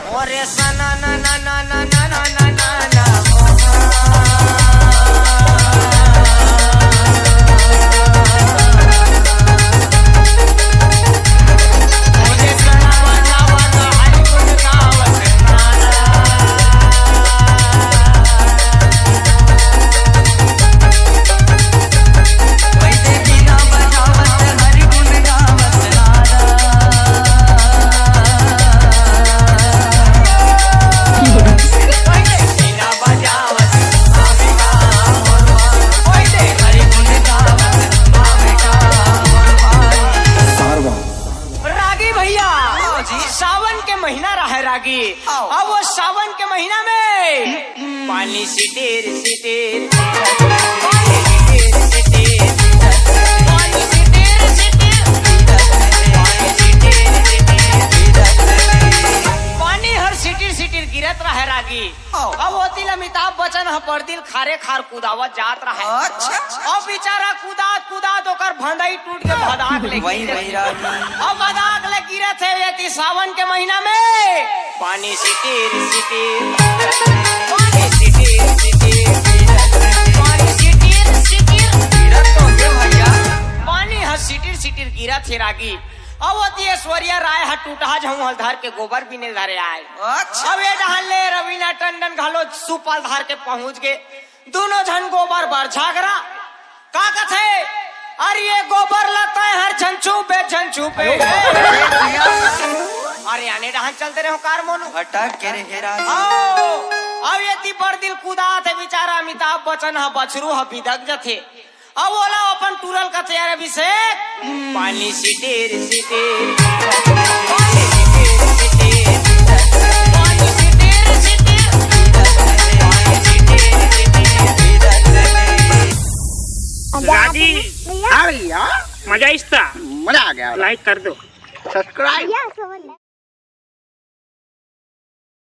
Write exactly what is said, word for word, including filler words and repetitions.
अरे सना ना ना ना ना ना ना ना ना ना। रागी भैया, हाँ जी। सावन के महीना रहे रागी। हाँ। अब वो सावन के महीना में पानी सिटिर सिटिर, पानी सिटिर सिटिर, पानी सिटिर सिटिर, पानी सिटिर सिटिर, पानी हर सिटिर सिटिर गिरत रहे रागी। हाँ। अब ओती ल अमिताभ बच्चन ह बरदी ल खारे खार कुदावत जात रहे। अच्छा। अब बेचारा कुदात कुदात ओकर भंडई टूट के भदाक ले वही, गिरत वही हे। रागी। अब भदाक ले गिरत हे, एती सावन के महीना में पानी सिटिर सिटिर, पानी सिटिर सिटिर, पानी सिटिर सिटिर गिरत तो हे भैया। पानी ह सिटिर सिटिर गिरत हे रागी। अब ओती ऐश्वर्या राय ह टूटहा झउहा ल धर के गोबर बिने धरे आय। अच्छा। अब ए डहन ले रवीना टंडन घलो सुपा ल धर के पहुंच गे। दूनों झन गोबर बर झगरा। का कथे? अरे ये गोबर ल तैं हर झन छूबे, झन छूबे। अरे आने डहन चलते रहो कार मोनू। भटक के रे हे रागी। आओ, अब एती बरदी ल कुदात हे बेचारा अमिताभ बच्चन ह, बछरू ह बिदक जथे। अब ओला अपन टूरा ल कथे, "यार अभिषेक, पानी सिटिर सिटिर, पानी सिटिर सिटिर, पानी सिटिर सिटिर, पानी सिटिर सिटिर।" रागी, हाँ भैया, मजा इसता। मजा आ गया। Like कर दो। Subscribe।